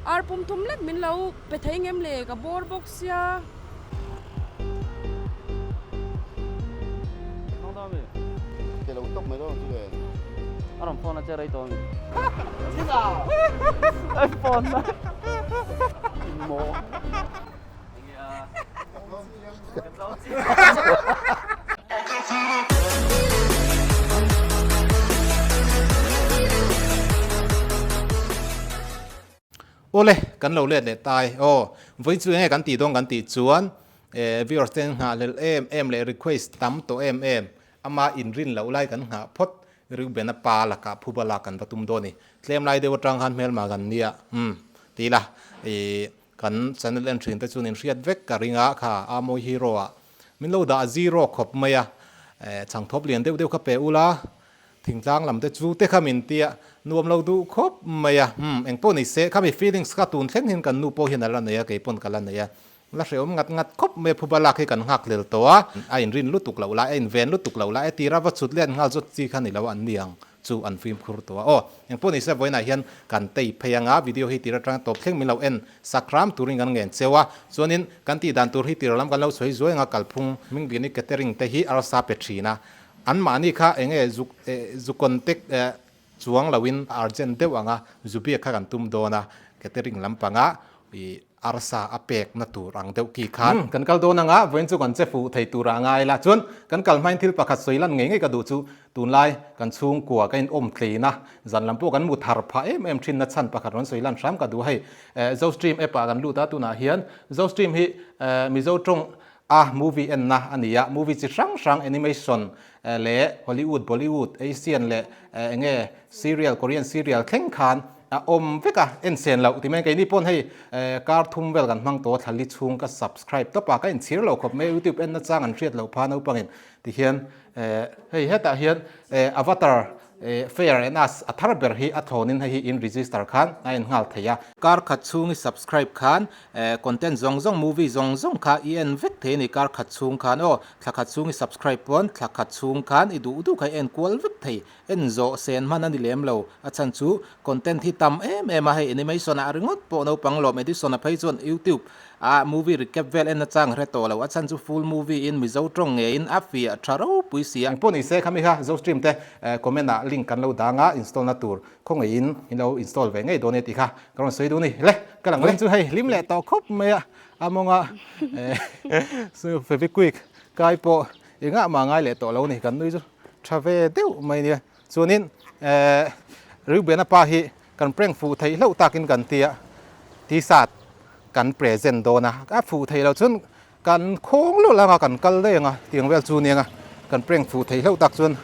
Ar pum thum lek min lo pe thei ngem le ka bawr bawk sia. Ke lo tawk mai dawn chu le. A rawn phone a che rei tawh a mi. A phone na. Maw. Awle, kan lo let leh tai. Aw, vawi chu enge kan tih dawn kan tih chuan eh viewers te an nghahhlelh em em leh request tam tawh em em ama inrin loh lai kan nghah phawt Reuben-a pa lakah phuba lak kan va tum dawn a ni. Tlem lai deuh atang khan hmelma kan nia, umm ti ila ih Kan channel en thin te chuan in hriat vek ka ring a, kha a mawi hero ah min lo dah zero khawp mai a, chhangthawp lian deuh deuh kha pe ula, thingtlang lam te chu te kha min tia nuam lo duh khawp mai a, umm engpawh ni se khami feelings kha tun thleng hian kan nu pawh hian a la nei a, kei pawn ka la nei a, la hrehawm ngat ngat khawp mai a, phuba lak hi kan nghak hlel tawh a, a inrin lutuk loh lai, a inven lutuk loh lai, a tira va chhut let nghal zawt chi kha ni lo an ni ang. Chu an fimkhur tawh a. Aw, engpawh ni se vawiinah hian kan tei phei anga video hi tir atanga tawp thleng min lo en sakram turin kan ngen cheu a. Chuanin kan tih dan tur hi tir lam kan lo sawi zuai anga kalphung hming bian i catering te hi arsa pe thin a. Anmahni kha enge zuk zu contact chuang loin urgent deuh anga zu biak kha kan tum dawn a catering lampanga i Arsa a pek na tur ang deuh ki khan. Kan kal dawn anga vawiin chu kan che fuh thei tur ah ngai la. Chuan kan kal hmain thil pakhat sawi lan ngei ngei ka duh chu tunlai kan chhungkua ka in awm tlein a, zan lam pawh kan mu thar phah em em thin na chhan pakhat rawn sawi lan hram ka duh. Hei Zostream app ah kan lut a tunah hian Zostream hi Mizo tawng a movie en na a ni a, movie chi hrang hrang animation leh Hollywood, Bollywood, Asian leh enge serial Korean serial thleng khan a awm vek a, en sen loh ti mai keini pawn hei kar thum vel kan hmang tawh a thlali chhung ka subscribe tawp a, ka inchhir lo khawp mai youtube en nachang an hriat loh pha naupangin ti hian hei hetah hian avatar fair and us a thar ber hi a thlawnin hei hi in register khan a en nghal thei a. Kar khat chhung i subscribe khan content zawng zawng movie zawng zawng kha i en vek thei a ni kar khat chhung khan aw, thla khat chhung i subscribe pawn thla khat chhung khan i duh duh kha i en kual vek thei. En zawh sen hman a ni lem lo. A chhan chu content hi tam em em a, hei animation ah ringawt pawh naupang lawm Edison a phei chuan YouTube ah movie recap vel en nachang hre tawh lo. A chhan chu full movie in Mizo tawng ngeiin a fiah tha ropui si a. Engpawh ni se khami kha Zostream te comment ah link kan lo dang a, install na tur khawngaihin in lo install ve ngei dawn e tih kha ka rawn sawi duh a ni. Le ka lang le chu hei hlim leh tawh khawp mai a, a mawnga Fevikwik kai pawh engah mah ngai leh tawh lo a ni kan nui chu. Tha ve deuh mai nia. Chuanin eh Reuben-a pa hi kan prank fuh theih hlauh takin kan tia t-shirt kan present dawn a, a fuh theih loh chuan kan khawng lawk langa kan kal daih anga tiang vel chu nia kan prank fuh theih hlauh tak chuan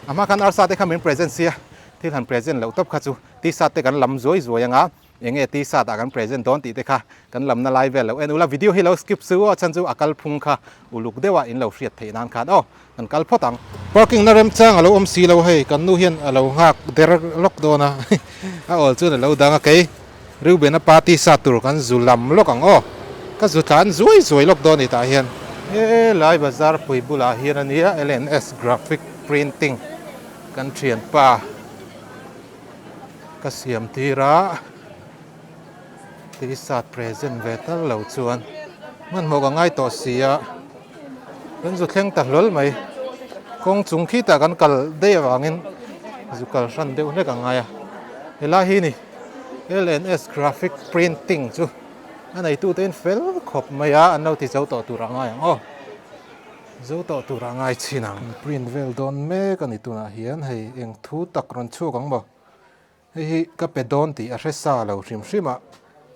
a hma khan arsa te kha min present sia thil han present loh tawp kha chu t-shirt te kan lam zuai zuai anga. Eng nge t-shirt ah kan present dawn tih te kha kan lamna lai vel lo en ula, video hi lo skip su aw, chhan chu a kal phung kha uluk deuh a in lo hriat theih nan khan aw kan kal phawt ang. Parking na remchang a lo awm si lo hei, kan nu hian a lo nghak der lawk dawn a, a awl chuan a lo dang a, kei Reuben-a pa t-shirt tur kan zu lam lawk ang aw, ka zu tlan zuai zuai lawk dawn a ni tah hian. He lai bazar pui bulah hian a nia LNS Graphic Printing kan thianpa. Ka siam tir a, t-shirt present ve tal lo chuan hmanhmawh ka ngai tawh si a, kan zu thleng ta hlawl mai, kawng chung khitah kan kal daih avangin zu kal hran deuh hlek a ngai a, helai hi ni LNS graphic printing chu a neitute in fel khawp mai a, an lo ti zo tawh tur a ngai ang aw. Zo tawh tur a ngai chin ang. Print vel dawn mek a ni tunah hian hei eng thu tak rawn chhuak ang maw? Hei hi ka pe dawn tih a hre sa lo hrim hrim a,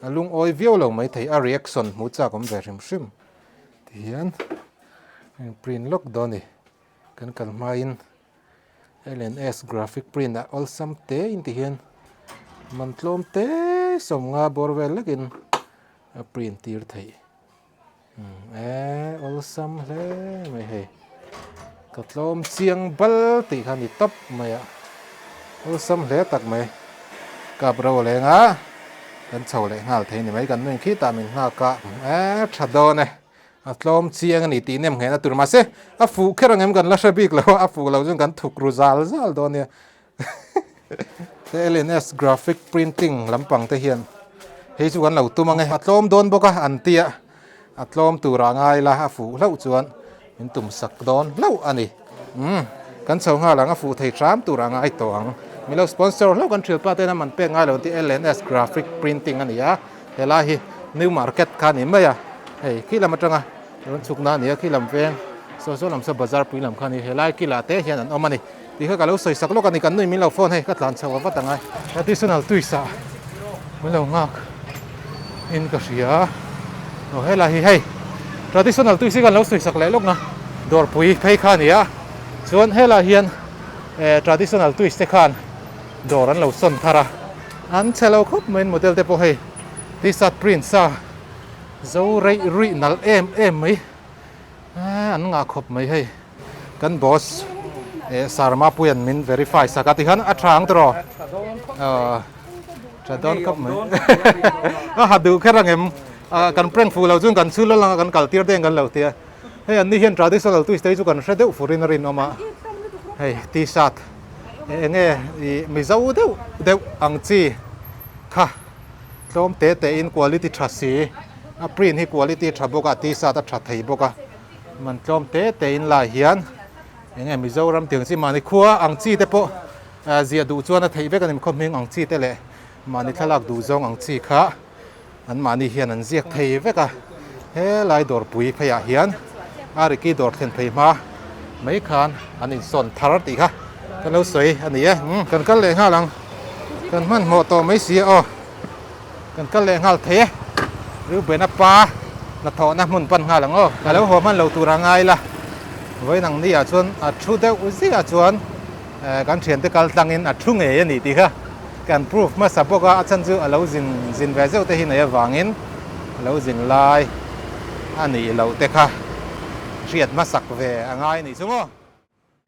a lungawi viau lo maithei a reaction hmu chak awm ve hrim hrim ti hian heng print lawk dawn a ni. Kan kal hmain LNS graphic print ah awlsam te in ti hian man tlawm te sawmnga bawr vel lekin a print tir theih. E awlsam hle mai hei ka tlawm chiang bal tih kha ni tawp mai a awlsam hle tak mai kap ro leng a kan chho leh nghal thei ni mai kan nuin khitah min nghak a e tha dawn e a tlawm chiang a ni tih nem nghehna tur mahse a fuh kher ang em kan la hre bik lo a fuh lo chuan kan thuk ru zal zal dawn nia. LNS graphic printing lampang te hian Hei chu kan lo tum ang e, a tlawm dawn bawk a an tia, a tlawm turah ngai la a fuh hlauh chuan min tum sak dawn hlauh a ni. Umm kan chho nghal ang a fuh thei hram turah ngai tawh ang. Milo sponsor hlauh kan thialpa ten a man pek ngai lo an ti LNS Graphic Printing a ni a, helai hi New Market kha a ni mai a, hei khi lam atanga rawn chhuk na a ni a, khi lam veng saw saw lam saw bazar pui lam kha a ni, helai kilah te hian an awm a ni. Tih kha ka lo sawi sak lawk a ni, kan nui min lo phone hei ka tlan chho a vat angai. Traditional twist ah min lo nghak in ka hria aw helai hi hei traditional twist hi kan lo sawi sak leh lawk na dawrpui phei kha a ni a chuan helai hian eh traditional twist te khan dawr an lo sawn thar a an chhe lo khawp mai model te pawh hei t-shirt print sa zo reih ruih nalh em em mai. Eee an ngah khawp mai hei kan boss eh Sarma puian min verify sak a tikhan a tha ang tawh aw tha dawn khawp mai a ha duh kher ang em kan prank fuh lo chuan kan chhul lal anga kan kal tir deng kan lo tia hei an ni hian traditional twist te hi chu kan hre deuh furin a rinawm a hei t-shirt eng nge ih mizo deuh deuh ang chi kha tlawm te te in quality tha si. A print hi quality tha bawk a, t-shirt a tha thei bawk a, man tlawm te te in lai hian eng nge Mizoram tih ang chi mahni khua ang chi te pawh ziah duh chuan a theih vek a ni khaw hming ang chi te leh mahni thlalak duh zawng ang chi kha an mahni hian an ziak thei vek a, helai dawrpui pheiah hian a Ricky dawr thlen phei hma mai khan an insawn thar tih kha ka lo sawi a ni e, kan kal leh nghal ang kan hmanhmawh tawh mai si a aw. Kan kal leh nghal thei e. Reuben-a pa hnathawhna hmun pan nghal ang aw. A lo haw hman lo tur a ngai la. Vawiin ang ni ah chuan a thu deuh ziah chuan kan thiante kal tlangin a thu ngei a ni tih kha kan proof hmasa bawk a, a chhan chu a lo zin zin ve zeuh te hi nei avangin a lo zin lai a nih loh te kha hriat hmasak ve a ngai a nih chu maw.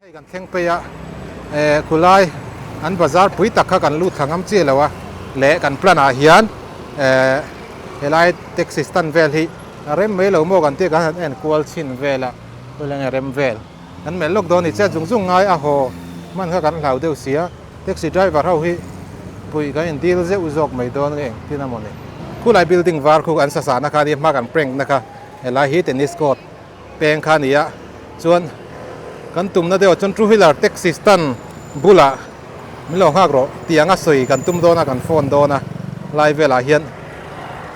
Hei kan thleng phei a, eh khulai an bazar pui tak kha kan lut thla ngam chiah lo a, leh kan plan ah hian eh helai taxi stand vel hi a rem mai lo maw kan tih kan han en kual chhin vel a, khawilai nge rem vel kan melh lawk dawn a ni chiah zung zung ngai a haw hman kha kan hlau deuh si a, taxi driver ho hi puih kan in dil zeuh zawk mai dawn nge engtin a maw ni. Khulai building var khu an sasahna kha a nia hma kan prank na kha helai hi tennis court. Peng kha a ni a, chuan kan tumna deuh ah chuan two wheeler taxi stand bulah min lo nghak rawh tih anga sawi kan tum dawn a, kan phone dawn a, lai velah hian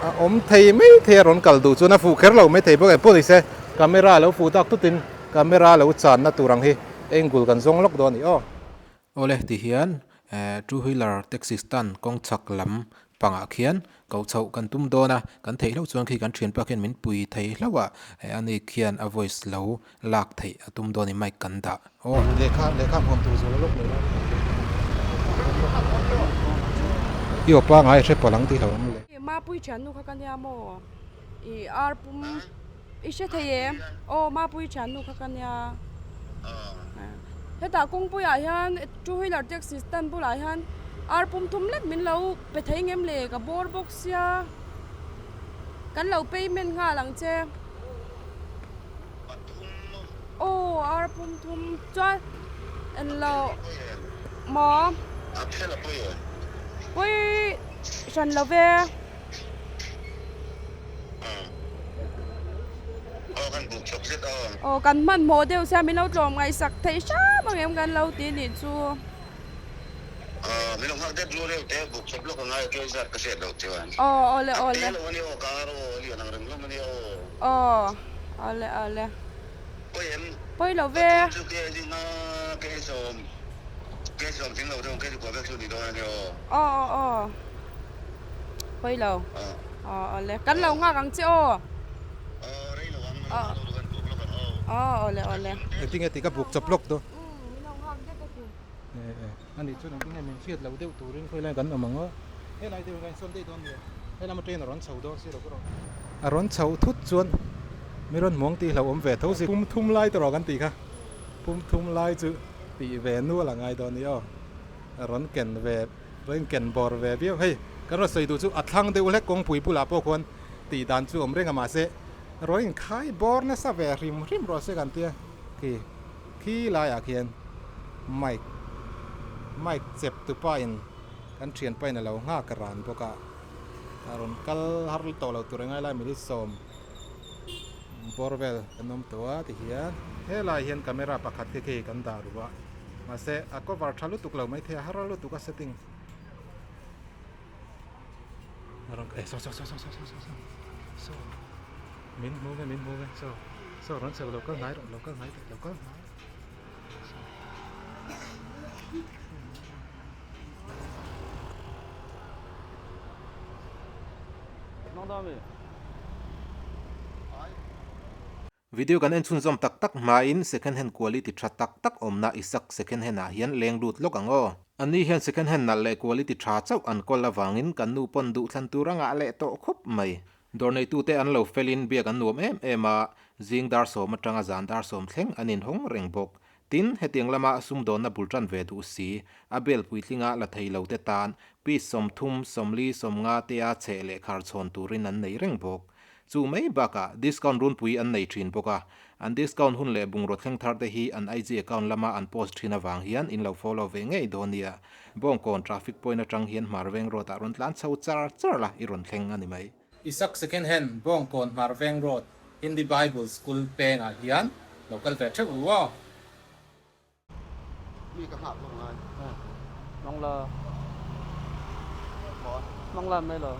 a awm thei mai thei a rawn kal duh chuan a fuh kher lo mai thei bawk engpawh ni se camera lo fuh tak tutin camera lo channa tur ang hi angle kan zawng lawk dawn a ni aw. Awle ti hian two wheeler taxi stand kawng chhak lam pangah khian koh chhoh kan tum dawn a, kan theih hlauh chuan khi kan thianpa khian min pui thei hlauh a, ani khian a voice lo lak theih a tum dawn i mic kan dah aw. Lehkha lehkha hmuam tur zual lawk mai la. I aw pangai hre palh ang tih hlauh ang le. Mapui thiannu kha ka nia maw? I ar pum I hre thei em? Aw Mapui thiannu kha ka nia. Hetah kawngpuiah hian two wheeler taxi stand bulah hian ar pum thum lek min lo pe thei ngem le ka bawr bawk sia. Kan lo payment nghal ang che. Aw ar pum thum chuan englo maw? Pawi hran lo ve. Aw kan hmanhmawh deuh sia min lo tlawm ngaihsak theih hram ang em kan lo ti nih chu. Aw awle awle. Aw awle awle. Pawi lo ve. Aw aw aw. Pawi lo. Aw awle. Kan lo nghak ang che aw. Aw awle awle. Engtin nge tih ka buk chawp lawk dawn. Ani chuan engtin nge min hriat loh deuh turin khawi lai kan awm ang aw. Helai deuh hi ka insawn daih dawn nia. Helam atangin a rawn chho dawn si lo ka rawn. A rawn chhoh thut chuan mi rawn hmuang tih hlauhawm ve tho si. Pum thum lai tawh kan tih kha. Pum thum lai chu tih ve nual a ngai dawn ni aw. A rawn ken ve. Rawn ken bawr ve viau. Hei, kan rawn sawi duh chu a thlang deuh hlek kawngpui bulah pawh khuan tih dan chu awm reng a, mahse rawn inkhai bawr nasa ve hrim hrim rawh se kan tia khi khi laiah khian mic mic chep tupa in kan thianpa in a lo nghak ran bawk a. A rawn kal har tawh lo tur engai lai minute sawm bawr vel kan awm tawh a tihian helai hian camera pakhat khi khi kan dah ruh a mahse a cover tha lutuk lo maithei a har lutuk a setting a rawn eh saw saw saw saw saw saw saw saw min hmu nge min hmu nge saw saw rawn chho lo kal hnai rawh lo kal hnai teh lo kal hnai Video kan en chhunzawm tak tak hmain second hand quality tha tak tak awmna Isak second hand ah hian leng lut lawk ang aw. Ani hian second hand nalh leh quality tha chauh an kawl avangin kan nu pawn duhthlan tur a ngah leh tawh khawp mai. Dawr neitute an lo felin biak an nuam em em a, zing dar sawm atanga zan dar sawm thleng an inhawng reng bawk. Tin, hetiang lama sumdawnna bul tan ve duh si, a bel puitlinga la thei lo te tan piece 30, 40, 50 tea cheh leh khar chhawn turin an nei reng bawk. Chu mai bakah discount runpui an nei thin bawk a, an discount hun leh bungraw thleng thar te hi an IG account lama an post thin avang hian in lo follow ve ngei dawn nia. Bawngkawn traffic point atang hian Hmarveng road ah rawn tlan chho char char la i rawn thleng a ni mai. Isak Second Hand Bawngkawn Hmarveng Road Hindi Bible School pengah hian lo kal ve theuh u aw. Mi ka nghak lawk ngai. Hmang la. Hmang la mai lo.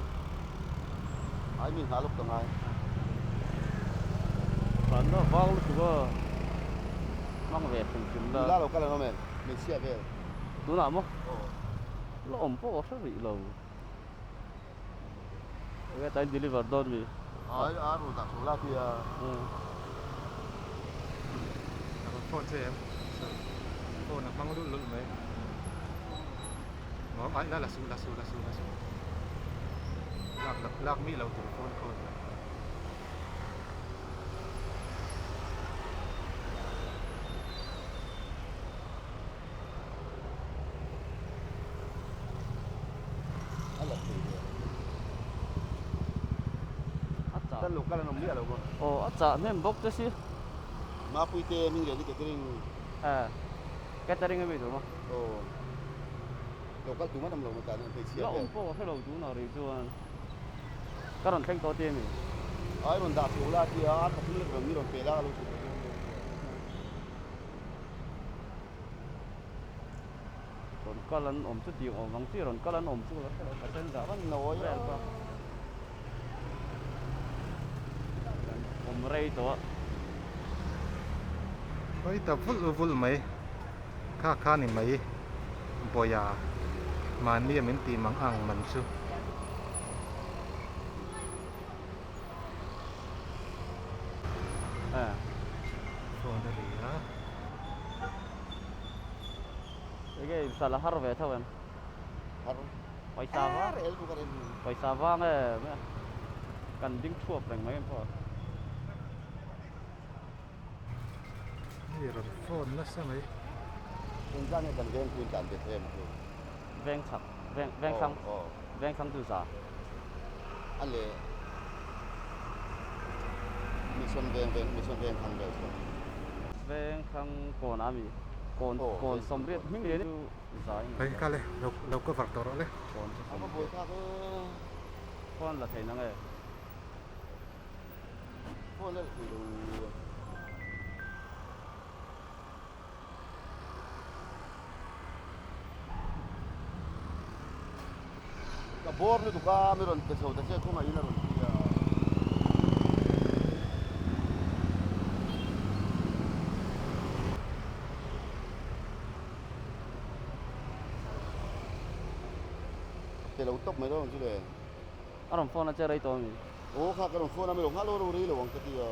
Ai mi nghah lawk ta ngai. Van la vang lutuk a. Hmang ve hrim hrim la. La lo kal an awm em? Hmeichhia vel. Tunah maw? La awm pawh ka hre rih lo. Enge tain deliver dawn mi? Ai a rawn dah chho la tia. A rawn phone che em? Phone a hmang lulh lulh mai. Maw ai la la su la su la su la su. Lak lak lak mi lo tur phone call. A la thei ve. A chah. Kan lo kal an awm miah lo maw? Aw a chah hnem bawk che si. Mapui te hming leh ni catering. Eh catering a mi tur maw? Aw lo kal tum an awm lo maw tan an hmeichhia La awm pawh ka hre lo tunah rih chuan ka rawn thleng tawh ti a mi? Ai rawn dah chho la tia a pathum lek rawn mi rawn pe la ka lo chhuk dawn. Rawn kal an awm chu tih awm ang chi rawn kal an awm chu ka hre lo passenger vel kha kan awm rei tawh a. Hawi ta vulh vulh mai kha kha ni mai Bawia mahni a min tih mang ang man chu. Phone a ri a. Enge in sal a har ve tho em? Har. Pawisa vang. Pawisa vang e kan ding thuap reng mai em pawh. Hei rawn phone nasa mai. Engzah nge kan veng pui in tlan bet em chu? Veng chhak veng veng thlang veng thlang chu za. A leh mission veng veng mission veng thlang vel chu. Veng thlang kawn a mi kawn kawn sawmriat hming lian chu za in. Hei kha le lo lo cover tawh rawh le. Kawn chu sawmriat. A va buai thlak e. Phone la thei nang e. Phone la thei lo. Ka bawr lutuk a, mi rawn pe chho ta che kawngah in a rawn ti a. Pe lo tawp mai dawn ang chu le. A rawn phone a che rei tawh a mi? Aw kha ka rawn phone a, mi lo nghah lo rei lo ang ka ti a.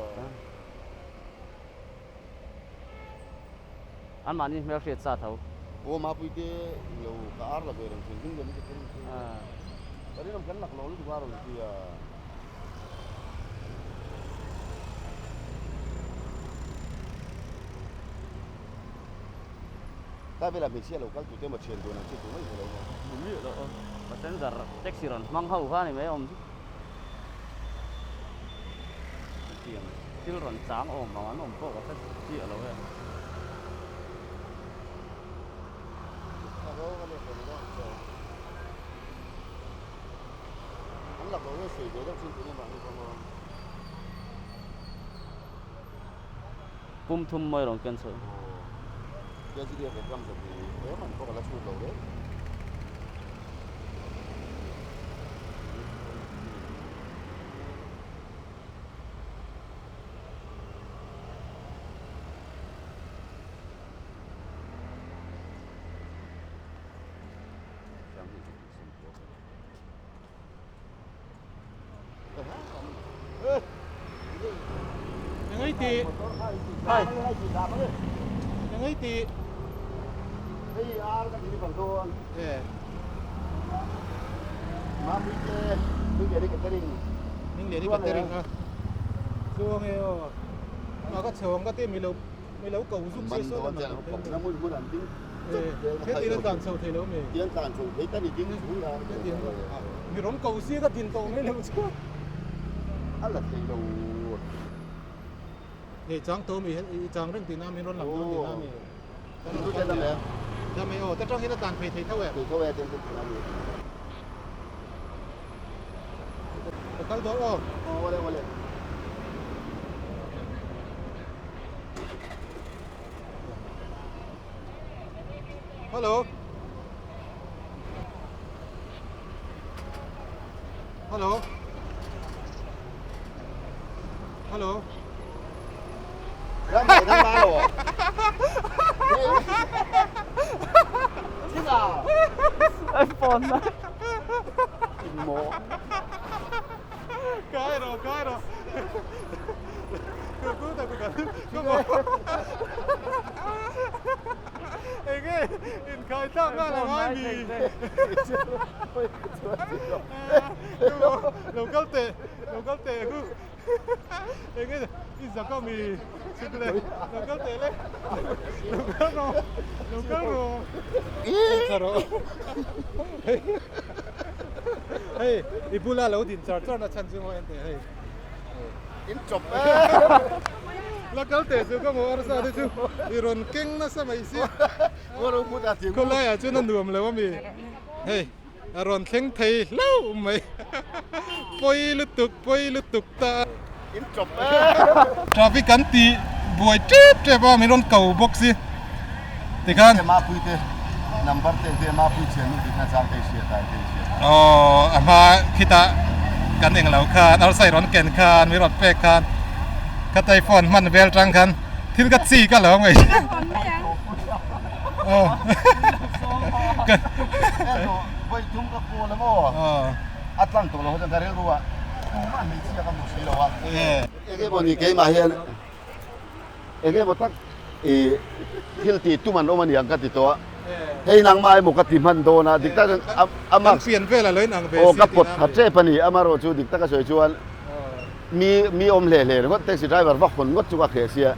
An mahni hmel hriat sa tho. Aw Mapui te lo ka ar la ve reng thin hming lian ka thil chu ka rinawm kan lak lo lutuk a rawn ti a. Tlai velah hmeichhia lo kal tute emaw thian dun ang chi tur mai hmu lo maw. Hmu miah loh a passenger taxi rawn hmang ho kha ni mai awm chu. Hetiang thil rawn chang awm ang an awm pawh ka hre chiah lo e. Pum thum mai rawn ken chho. Engai ti hai engai ti hei ar ka ti bang don e ma pui te pui te ka tering ning le ni ka tering ha chuang e o ma ka chhawng ka te mi lo mi lo ko zuk man se so don na chen ko na mun mun an ding he ti lan dan chho thei lo mi tian tan chu thei ta ni ding chu la mi rom ko si ka din to mai lo chu a la thei lo hei chang to mi i chang reng ti na mi ron lam don ti na mi tu te na me ta me o ta tang hin tan phei thei tho e thei tho e ten ten na mi ka kal do o o ole ole hello hello hello แล้วไหนทั้งมาหรอที่น่ะ iPhone na. โม kai ro kai ro ku ku ta ku ka ku mo enge in kai ta nga la ngai mi lo kal te lo kal te ku enge i zaka mi chukle lo kal te le lo kal ro lo kal ro ro hei i bula lo din char char na chan chu mo en te hei อินจบ la kal te chu ka mo ar sa te chu i ron keng na sa mai si ว่าเราพูดอะไร ko lai a chu na nuam lo mi hei a ron thleng thei lo mai poi lutuk poi lutuk ta อินจบ traffic kan ti buai tep tep a mi ron ko box si ti khan มาคุยเตนัมเบอร์เตเตมาคุยเชียนนี่น่าจะเตเชียตายเตเชีย oh ama khita kan eng lo khan ar sai ron ken khan mi ron pek khan ka tai phone man vel tang khan thil ka chi ka lo mai oh ka ไปทุ่มกับกูแล้วมั้ง oh อัดลังตัวเราจะการเรียนรู้อ่ะกูมันไม่เชื่อกับมึงสิหรอวะ eh เอ้ยบอนี่เกมาเฮียเอ้ยบอตักเอทิลตีตุมันโอมันยังกัติตัวเฮ้ยนางไม้หมกติมันโดนะดิกตาอามา kan pian vel a loin ang ve โอ้ si กับปด ti na หัด mi เจ็ปนี่อามาโรจูดิกตากสวยชวนมีมีอมเหล่เหล่งดแท็กซี่ไดรเวอร์วักคนงดจุกเขเสีย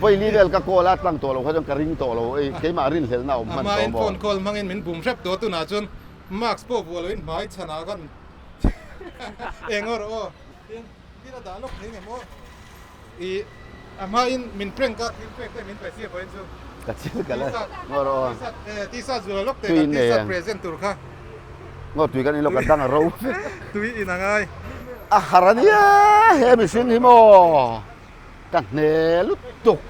ไว้ลีเวลก็โกลาตั้งตัวเราเขาจงกระริงตัวเราเอ้ยเกมารินเหลน่าอมมัน ama in ตัวบ่ phone call mangin min bum hrep to tu na chun max po bu loin mai chana kan engor o tin tin da lok thei nge mo i ama in min prank ka thil pek te min pe si boin chu กระชิลกันเลยงอรอ ti sa zu lok te Tui kan ti nei sa ang. present tur kha งอตุยกันนี่เรากันดังเรา tui in angai อะฮารานี่เฮมิซินฮิโมกันเนลุตุก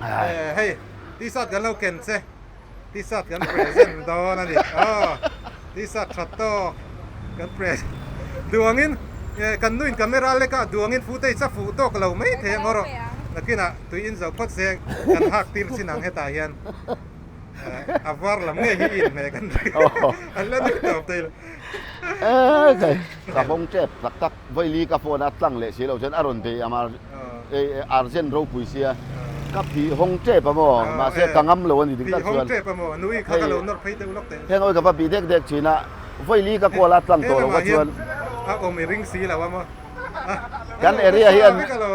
eh hei ti sa kan lo ken che ti sa kan present do na ni oh ti sa thato kan pres duangin kan nuin camera le ka duangin footage sa fu tok lo mai the ngoro nakina tui in zo phot se kan hak tir chinang heta hian a var lam nge hi in me kan an la ni top te เอ้ยกระบงเจ็บตักตักไว้ลีกระโฟนัดตั้งเละสีเราฉันอารมณ์ดีอามาเออาร์เซนโรปุยเซียกับผีหงเจ็บปะโมมาเสียกังงำเลยวันนี้ถึง pi hong ตัดส่วน te pa mo nui kha ka lo nor phei te ulok te เฮงโอ้ยกับปีเด็กเด็กชีนะไว้ลีกระโกลาตั้งตัวเราก็ชวน a om i ring si la wa mo กันเอเรียเฮียน ka lo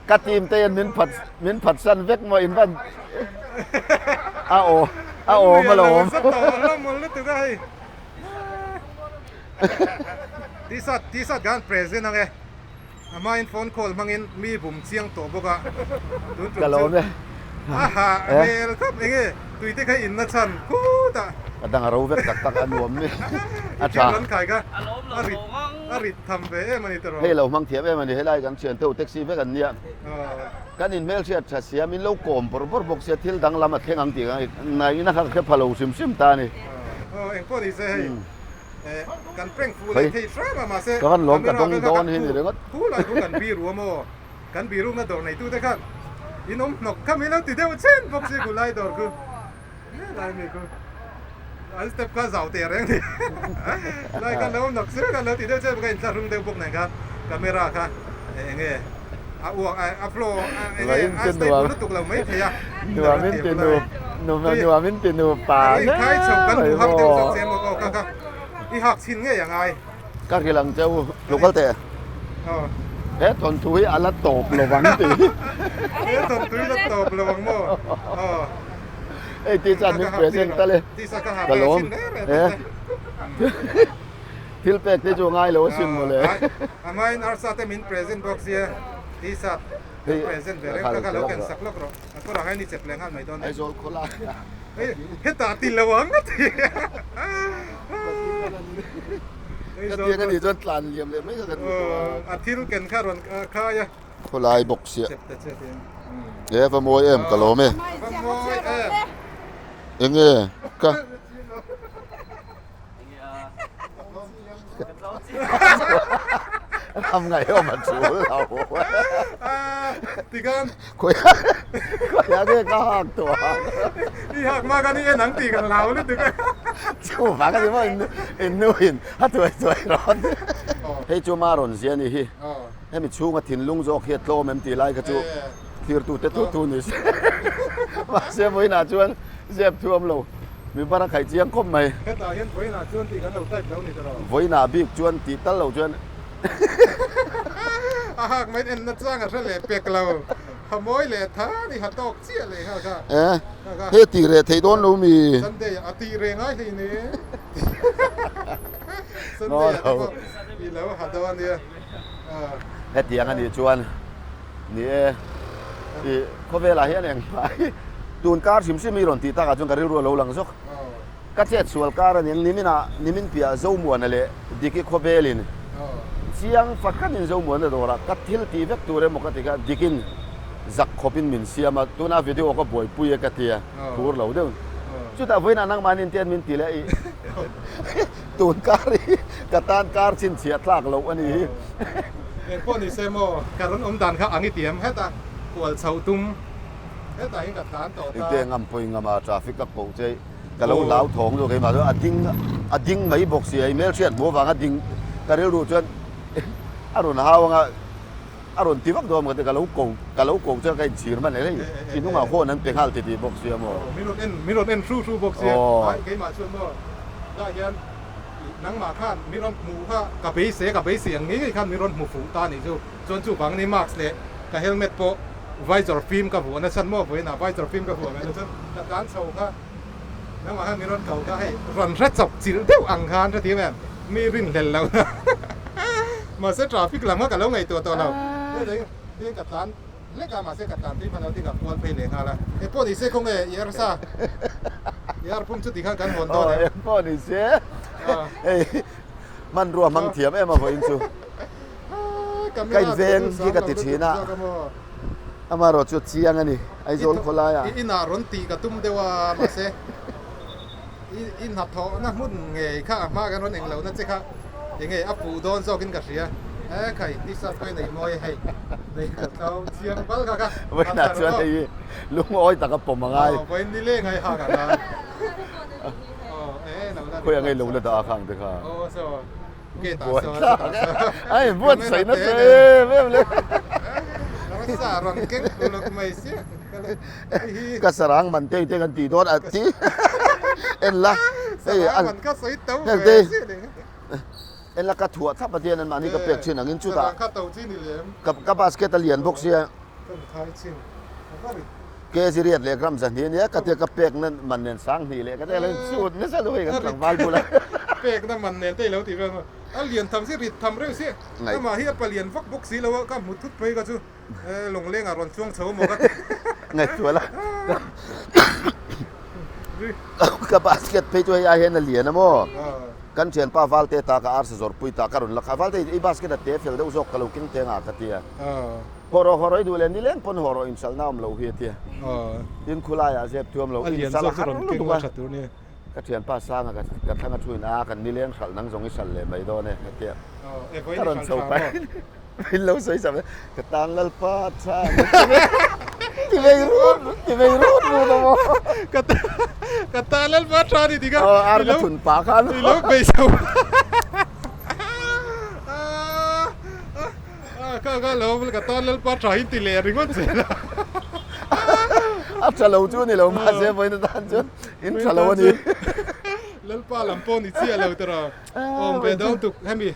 กะทีมเตียนมินผัดมินผัดสั้นเวกมาอินวันอาโออาโอมาหลม sa to lo mo lu tu ga hei ti sa ti sa gan present ang e ama in phone call mangin mi bum chiang to boka tun กะโหลมเนี่ย a ha mel khop enge tuite khai in na chan ku ta กะดังเราเวกตักตักอันวมนี่ A tha. Hei lo hmang thiam em a ni, helai kan thian teuh taxi vek an nia. Kan inhmelhriat tha sia, min lo kawm bawrh bawrh bawk sia, thil danglam a thleng ang tih ngaihna kha ka hre pha lo hrim hrim ta a ni. Hei, ka van lawm ka dawng dawn hi ni ringawt. An step kha zau teh reng ni. Lai khan lo nak zir khan lo ti deuh chiah ka inthlahrung deuh bawk nen khan camera kha eng nge a uak a flow eng nge a stable lutuk lo mai thei a. Nuam in ti nu nuam in ti nu pa hle mai maw. I hak chhin ngei a ngai. Ka hrilh ang che u tluk teh. He thawnthu hi a la tawp lo vang tih. He thawnthu hi la tawp lo vang maw. Hei ti chuan min present tal e. Ka lawm e. Thil pek te chu ngai lo asin mawle. A hmain arsa te min present bawk sia tisa kan present ve reng kha ka lo ken sak lawk rawh. A kawrah hian i chep leh nghal mai dawn e. Aizawl khawlai ah. Hei hetah ti lo ang a ti. Ka tiang a nih chuan tlan liam leh mai kha kan duh tawh a. A thil ken kha rawn khai a. Khawlai bawk sia. E va mawi em ka lawm e. Enge ka. Ram ngaihawm a tul lo. Tikhan. Khawiah nge ka hak tawh a. I hak hma khan i en ang tih kan hlau lutuk e. Chuvang a ni maw in nuin a tuai tuai rawn. Hei chu ma rawn zia ni hi. Hemi chhunga thinlung zawk hi a tlawm em tih lai kha chu thirtute thu thu ni se. Mahse vawiinah chuan zep thu awm lo, mi bar a khaih chiang khawp mai. Hetah hian vawiinah chuan tih kan lo type lo ni ta lo. Vawiinah bik chuan tih tal lo chuan. A hak mai enna chang a hre leh pek lo. Ha mawi leh tha ni ha tawk chiah leh nghal kha. E, he tih reh theih dawn lo mi? Sunday a tih reh ngai hlei ne. Sunday ah te pawh i lo ha dawn ania. Hetiang a nih chuan ni e, i khawvelah hian engmah hi tun kar hrim hrim hi rawn tih takah chuan ka rilru a lo lang zawk. Ka chet sual kar a nia, niminah nimin piah Zomuana leh Diki khawvelin chiang fahranin Zomuana dawrah ka thil tih vek tur emaw ka ti kha Dikin zak khawpin min siam a, tuna video ka buaipui e ka ti a, phur lo deuh. Chutah vawiinah nangmahni intian min ti leh i Tun kar hi ka tan kar chhinchhiah tlak loh a ni hi. Eng pawh ni se maw, ka rawn awm dan kha ang i tiam heta kual chhoh tum hetah hian ka tlan tawh ta. Engte ngam pawhin ngam a, traffic ka koh che ka lo hlau thawng zawk keimah chuan a ding a ding mai bawk si a, i hmelhriat hmuh avanga ding ka rilru chuan a rawn hau anga a rawn ti vak dawn ka ti ka lo ko ka lo ko chuan ka inchhir hman hei i hnungah hawn an pe nghal ti tih bawk sia maw. Min rawn en min rawn en hru hru bawk sia ai keimah chuan maw dah hian nangmah khan min rawn hmuh kha ka beisei ka beisei ang ngei ngei khan min rawn hmu fuh ta nih chu chuan chuvang ni mask leh ka helmet pawh visor fim ka vuah na chhan maw vawiinah visor fim ka vuah mai lo chuan ka tlan chho kha nangmah khan min rawn ko kha hei rawn hre chawp chilh deuh ang khan hrethiam em mi rinhlelh loh na mahse traffic lam kha ka lo ngaihtuah tawh lo hei ka tlan lek a mahse ka tlan tui hman lo tin ka kual phei leh nghal a eng pawh ni se khawnge i arsa i arphum chu tikhan kan hawn dawn em eng pawh ni se hei hmanrua hmang thiam em a vawiin chu ka inveng hi ka ti thin a amaherawh chu chiang a ni Aizawl khawlaiah i inah rawn tih ka tum deuh a mahse i hnathawhna hmun ngei kha a hma kan rawn eng lohna che kha enge a puh dawn zawkin ka hria e khai t-shirt pawh i nei mawi e hei nei ka tlo chiang bal kha kha vawiinah chuan hei hi lungawi taka pawm a ngai aw vawiin ni leng ai hak a ngai khawi ang ei lo la dah a khang te kha aw saw Ai buatsaih nasa em em le. Ka sarang man te te kan tih dawn a ti en la hei an heng te en la ka thuah thlap a tian an mahni ka pek thin angin chutah ka basket a lian bawk sia Kg riat leh gram zahnih a nia ka tia ka pek na man nen sanghnih leh ka tia lo chhut nasa lu hei kan tlangval bula. Pek na man nen te i lo ti vel maw a lian tham si rit tham reuh si amah hi a palian vak bawk si lo a ka hmu thut phei ka chu lawngleng ah rawn chuang chho maw ka ti. Ngaihtuah la ka basket phei chu hei ai hian a lian a maw. Kan thianpa Valte ta ka arsa zawrhpui ta ka rawn la kha. Valte i basket a te fel deuh zawk ka lo keng teng a ka ti a. Haw rawh haw rawh i duh leh nileng pawn haw rawh insalhna awm loh hi a ti a. Tin khulaiah zep thu awm lo insalh a har lutuk a. Ka thianpa Sanga ka ka thlang a thuin a kan nileng hralh nang zawng i hralh leh mai dawn e a ti a. Ka rawn chho pai min lo sawi sam e ka tan Lalpa tha ti vei rut ti vei rut rut a maw. Ka ka tan Lalpa tha ni ti kha. Aw ar ka thun pah khan. I lo bei chho. Ka ka lo ka tan Lalpa tha hi ti leh ringawt zel a. A tha lo chu a ni lo mahse vawiin atan chuan in tha lo a ni. Lalpa lam pawh ni chiah lo tawh rawh. Awm ve dawn tuk hemi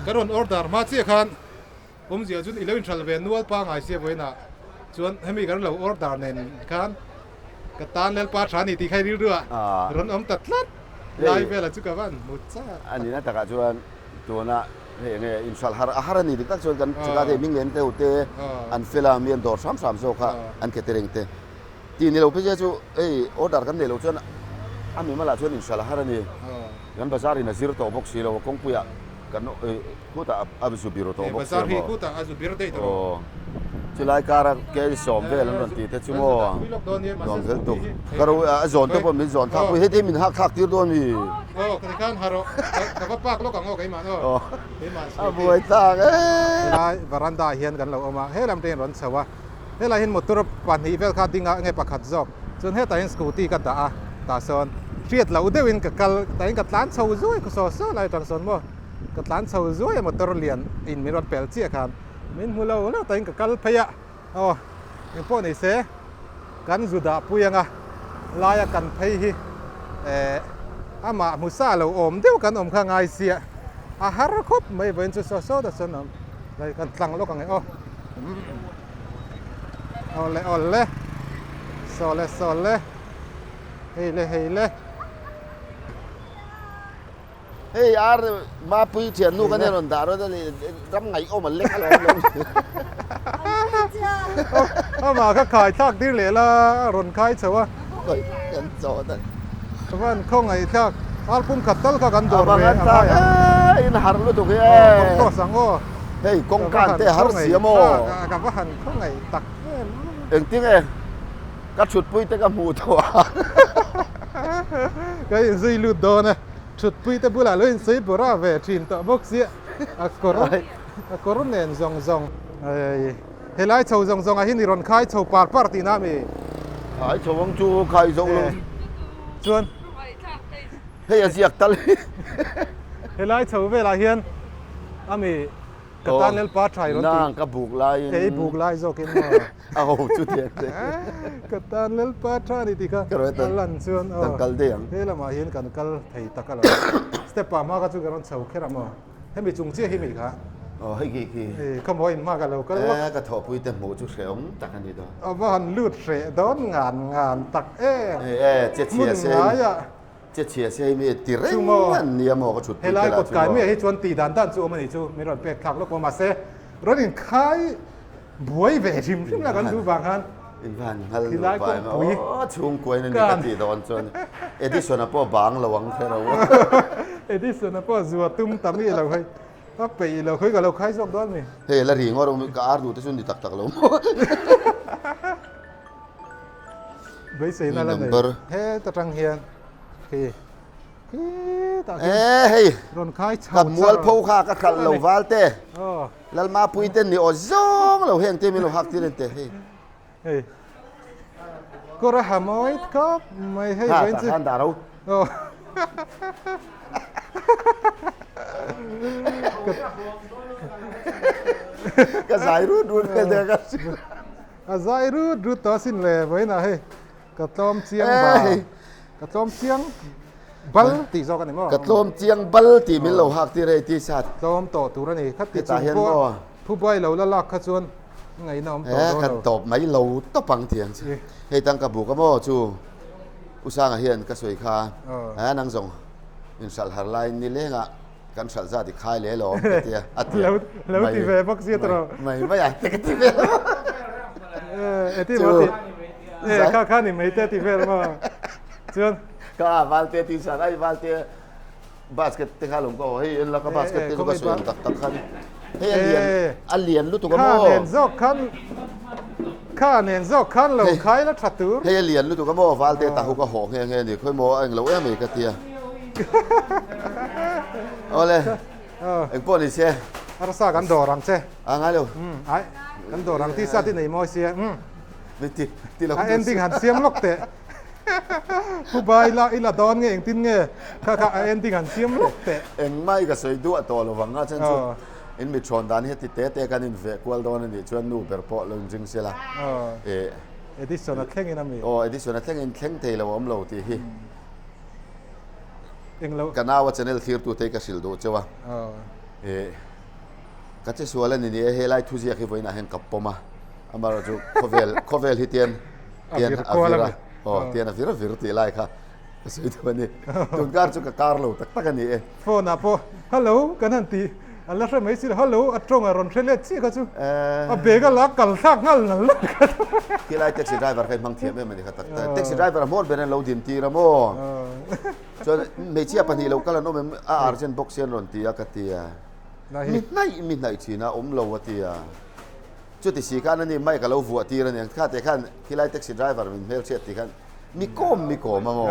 ka rawn order hma chiah khan awmzia chu i lo inhral ve nual pangai sia vawiinah chuan hemi kan lo order nen khan ka tan Lalpa tha ni tih kha i rilru ah rawn awm ta tlat lai velah chu ka van hmu chak. A nihna takah chuan tuna hei enge inhral har a har a ni dik tak chuan kan chika te hming lem deuh te an fel a mi an dawr hram hram zawk a an catering te. Tih ni lo phei che chu hei order kan neih loh chuan a mi malah chuan inhralh a har a ni. Kan bazar in a zir tawh bawk si lo a kawngpuiah kan khutah a zu bir tawh bawk si a maw. Bazar hi khutah a zu bir daih tawh rawh. Chulai kara kel sawm vel an rawn tih te chu maw nuam zel tuk. Ka ro a zawn te pawh min zawn thlak pui heti min hak thlak tir dawn mi. Aw ka ti khan ha rawh ka va park lawk ang aw keimah aw. Keimah A buai thlak e. Helai veranda ah hian kan lo awm a helam te in rawn chho a. Helai hian motor pahnih vel kha ding a enge pakhat zawk chuan hetah hian scooty ka dah a tah sawn hriat loh deuhin ka kal tah hian ka tlan chho zuai khaw saw saw lai atang sawn maw ka tlan chho zuai a motor lian in min rawn pel chiah khan min hmu lo lo tah hian ka kal phei a aw engpawh ni se kan zu dah pui anga laia kan phei hi eh amah hmu sa lo awm deuh kan awm kha ngai sia a har khawp mai vawiin chu saw saw ta sawn a awm lai kan tlang lawk ang e aw. Awle awle sawle sawle hei le hei le hei ar mapui thian nu kan rawn dah rawt ani ram ngaih awm an lek alawm lo amah kha khai thlak tir leh la a rawn khai chho a kan chaw ta chuan khawngaih thlak ar pum khat tal kha kan dawr ve a ngai a in har lutuk hi e cross ang aw Hei kawngkan te har si a maw? Ka va han khawngaih tak em. Engtinge ka thutpui te ka hmuh tawh a. Ka inzui lut dawn a, thutpui te bulah lo insawi bawrh ve thin tawh bawk sia, a kawr a kawr nen zawng zawng. Helai chho zawng zawng ah hian i rawn khai chho par par tihna a mi? Khai chho ang chu khai zo lo. Chuan. Hei a ziak tal hi. Helai chho velah hian ami ka tan Lalpa tha i rawn ti. Nang ka buk laiin. Kei buk lai zawkin maw. A ho chu tiang te. Ka tan Lalpa tha ni tih kha a lan chuan aw. Kan kal daih ang. He lamah hian kan kal thei tak a lo. Step ah hma kha chu ka rawn chho kher a maw. Hemi chung chiah hi mi kha. Aw hei khi khi. Ee ka maw in hma ka lo kal lawk. Ee ka thawhpui te hmuh chu hrehawm tak a ni dawn. A va han lut hreh dawn ngan ngan tak em. Ee che chhia se. Hmun ngaiah. Che chhia se hei mi ti reng an nia maw ka thutpui te lah chu maw. Helai kawt kai miah hi chuan tih dan dan chu awm a nih chu min rawn pek thlak lawk maw mahse rawn inkhai buai ve hrim hrim la kan duh vang khan In van nghal lo pa em aw chhungkuain a ni ka tih dawn chuan Edison a pawh bang lo ang kher a Edison a pawh zua tum ta mi lo hei a peih lo khawi ka lo khai zawk dawn mi. Hei la ri ngawt ka ar duh te chu ni tak tak lo maw. Beiseina la nei heta tang hian khi khitah khian Ee hei rawn khai chho ka mualpho kha ka hralh lo val te Lalmapui te ni aw zawng lo heng te min lo hak tir en te hei. Hei kawr a ha mawi khawp mai hei vawiin chu. Ha tah khan dah ro. Ka zai rut rut vel te ka hria. A zai rut rut tawh asin le vawiinah hei ka tlawm chiang bal ka tlawm chiang bal tih zawk a ni maw? Ka tlawm chiang bal tih min lo hak tir hei ti sat. Tlawm tawh tur a ni. Khati chung pawh phubuai lo la lak kha chuan ngaihna awm tawh dawn lo. Kan tawp mai lo tawp ang tih ang che. Hei tang ka buk a maw chu U Sanga hian ka sawi kha a nang zawng inhralh har laiin nilengah Kan hralh zat i khai leh alawm ka tia a ti a. Lo ti ve bawk sia tawh. Mai mai a te ka ti vel. E ti maw ti. E kha kha ni mai te ti vel maw. Chuan. Ka valte ti san ai valte. Basket te kha lawm ka haw hei en la ka basket te chu ka sawi ang tak tak khan hei a lian a lian lutuk a maw kha nen zawk khan kha nen zawk khan lo khai la tha tur hei a lian lutuk a maw valte ta hu ka haw nghe nghe ni khawi maw a englo em mai ka tia awle eng pawh ni se arsa kan dawr ang che a ngai lo ai kan dawr ang tisa ti nei mawi sia ti ti lo a ending han siam lawk teh Pu Bai la i la dawn nge engtin nge kha kha a ending han siam lawk teh. Engmah i ka sawi duah tawh lo vang a chuan chu in mi thawn dan hi ti te te kan in veh kual dawn a nih chuan nu ber pawh lo inring se la. Edison a thleng in a mi. Aw Edison a thleng in thleng thei lo a awm lo tih hi. Englo. Ka nau a channel thlir tu te hi ka hrilh duh cheu a. Ka che sual a ni ni e helai thuziak hi vawiinah hian ka pawm a amaherawhchu khawvel khawvel hi tian tian a vir a aw tian a vir a vir tih lai kha ka sawi deuh a ni tun kar chu ka kar lo tak tak a ni e. Phone ah pawh hello kan han ti an la hre mai si lo hello a tawng a rawn hre let chiah kha chu a bag a la kal thlak nghal nal nal kha chu. Khilai taxi driver kha i hmang thiam em a ni kha tak tak taxi driver a hmawr ber an lo din tir a maw chuan hmeichhia pahnih lo kal an awm em a urgent bawk si an rawn ti a ka ti a mi hnaih mi hnaih thin a awm lo a ti a. Chuti si khan ani mic a lo vuah tir a ni ang. Kha teh khan khilai taxi driver min hmelhriat tih khan mi kawm mi kawm a maw?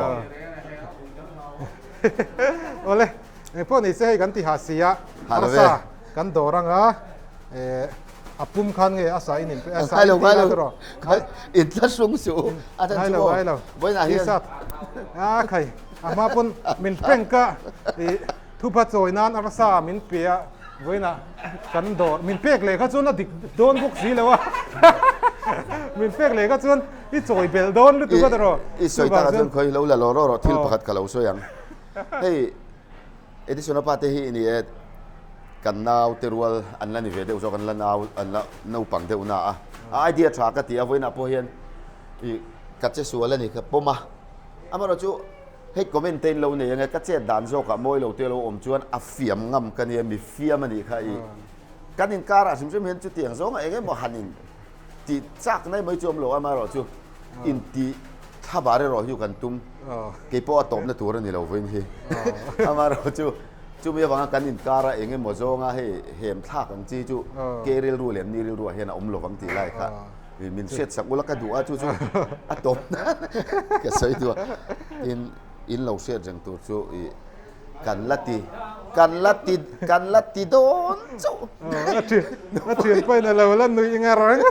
Awle, eng pawh ni se hei kan ti ha si a, arsa kan dawr ang a, a pum khan nge a sa in in a sa in ti la tawh rawh. In tla hrung suh u, a chan chu maw? Vawiinah hian. A khai, a hma pawn min prank a, Thupa chawi nan arsa min pe a, vawiinah kan dawr min pek leh kha chuan a dik dawn bawk si lo a, min pek leh kha chuan i chawi belh dawn lutuk a tawh. I sawi takah chuan khawi lo la lo rawh rawh thil pakhat ka lo sawi ang. Hei Edison-a pa te hi i ni e, kan nau te rual an la ni ve deuh zawk, an la nau an la naupang deuh na a, a idea tha ka ti a, vawiinah pawh hian i ka che sual a ni ka pawm a, amaherawhchu Hei comment te in lo nei ange, ka chet dan zawkah mawi lo te lo awm chuan a fiam ngam ka nia, mi fiam a nih kha i kan inkarah hrim hrim hian chutiang zawnga eng emaw han in tih chak nai mai chu awm lo amaherawh chu in tih thlabar erawh hi kan tum kei pawh a tawpna tur a ni lo vawiin hi amaherawh chu chumi avanga kan inkara eng emaw zawnga hei hem thlak ang chi chu ke rilru leh ni rilruah hian a awm lo vang tih lai kha. Min hriat sak ula ka duh a chu chu a tawp nan ka sawi duh a tin in lo hriat reng tur chu i kan la ti kan la ti kan la ti dawn chauh a thian a thian pawhin a lo la nuih ngar reng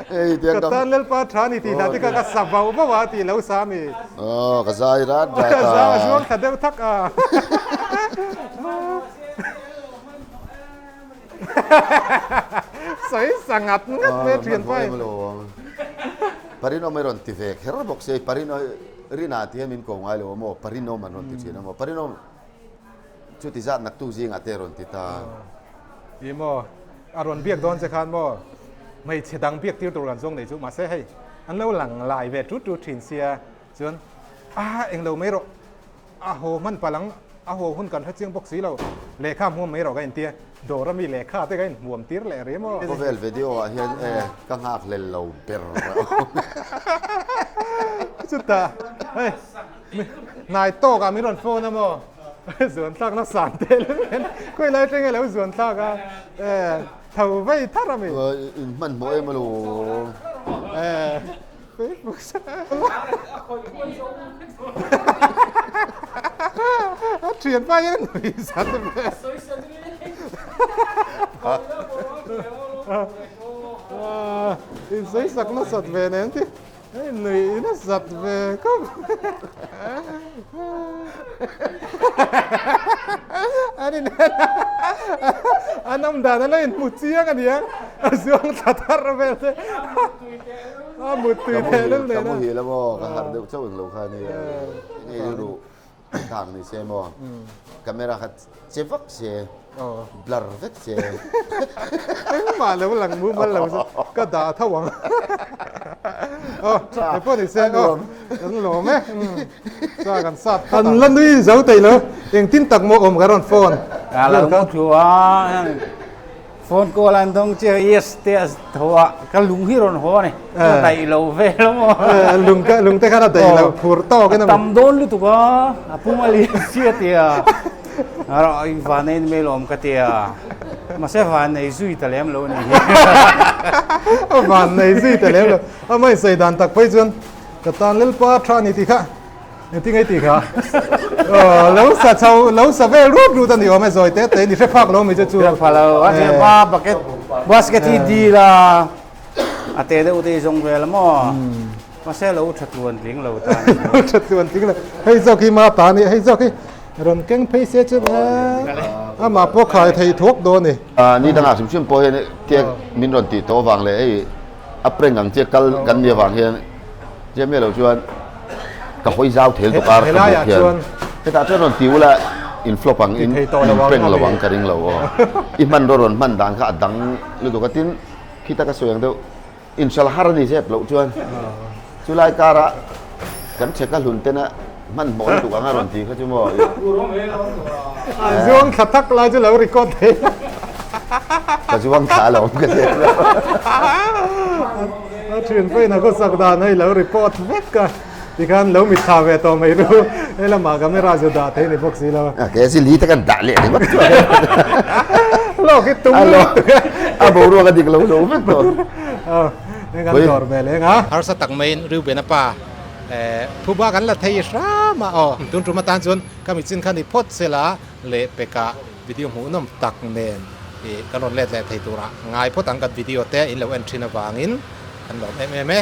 hei tiang ka tan lalpa tha ni tih hla te kha ka sa vauh vauh a tih lo sa mi aw ka zai rat rat a ka zai a zuang thla deuh thak a Sawi sa ngat ngat mai a thian pai. Parinawm i rawn ti ve kher bawk sia, Parinawm Rina ti hian min ko ngai lo a maw, Parinawm an rawn ti thin a maw, Parinawm chuti zat naktuk zingah te a rawn ti ta. Ih maw, a rawn biak dawn che khan maw, hmeichhe dang biak tir tur kan zawng nei chu, mahse hei an lo lang lai ve tut tut thin sia, chuan a englo mai rawh. A haw hman palh ang, a haw hun kan hre chiang bawk si lo. Lehkha hmuam mai rawh ka intia, dawr ami lehkha te ka inhmuam tir leh rih maw? Khawvel video ah hian e ka nghak hlel lo ber a awm e. Chutah hei hnai tawk ah min rawn phone a maw? Zuan thlak na san teh lem hian khawi lai atang nge lo zuan thlak a e tho vei thar ami. In hmanhmawh em alawm. E. A thian pa hian nui zat ve. In sawi sak nasat ve nen ti. Nui nasat ve khawp. An in an awm dan a lo inhmu chiang a nia a zuang thla thar vel te a muttui theh lul nen a. Ka muhil a maw ka harh deuh chauh englo kha nia enge rilru thlak ni se maw camera kha che vak se blur vek se. Engmah lo lang mumal lo chu ka dah tho ang. Aw he pawh ni se aw kan lawm e sa kan sat phawt ang. An la nui zo thei lo engtin tak maw awm ka rawn phone. A lo mu thu a. Phone call an dawng chiah yes te a tho a ka lung hi rawn haw a ni ka daih lo vel a maw. Lung ka lung te khan a daih lo phur tawk in a tam dawn lutuk a a pum a lian si a tia a van nei mai lawm ka tia mahse van nei zui ta lem lo a ni hi. A van nei zui ta lem lo a mai sawi dan tak phei chuan ka tan Lalpa tha a ni tih kha. Engtin nge tih kha? Aw, lo sa chho, lo sa vel rut rut a ni awm e, zawi te te ni hre phak lo mi che chu. Hre pha lo, a hre pa bucket, basket hi dil a, a te deuh te hi zawng vel a maw? Mahse lo tha tluan tling lo ta a ni. Lo tha tluan tling lo. Hei zawk hi ma ta a ni, hei zawk hi rawn keng phei se chu amah pawh khai thei thuak dawn a ni. Ni dangah hrim hrim pawh hian cake min rawn tih tawh avang leh hei a prank ang chiah kal kan nih avang hian chiah miah lo chuan ka hawi zau thel tawh kar ka hmuh hian hetah chuan rawn ti ula in flop ang in in prank lo ang ka ring lo aw i hmanraw rawn hman dan kha a dang lutuk a tin khita ka sawi ang deuh in hral har a ni zep loh chuan chulai kara kan chheka hlun tena hmanhmawh lutuk ang a rawn ti kha chu maw an zuang thla tak lai chu lo record thei ka zuang thla lo ka ti a thian pawhin a khawsak dan hei lo report vek a tikhan lo mit thla ve tawh mai ru he lamah camera chu dah thei ni bawk si lo a ke si li te kan dah leh ringawt chuan lawk hi tum a boruak a dik lo zo vek tawh kan dawr ve leng a harsa tak maiin Reuben-a pa Phuba kan la thei hram a aw. Tun tum atan chuan ka michin kha ni phawt sela leh pekah video hmuhnawm tak nen ih kan rawn let leh thei turah ngai phawt ang kan video te in lo en thin avangin kan lawm em em e.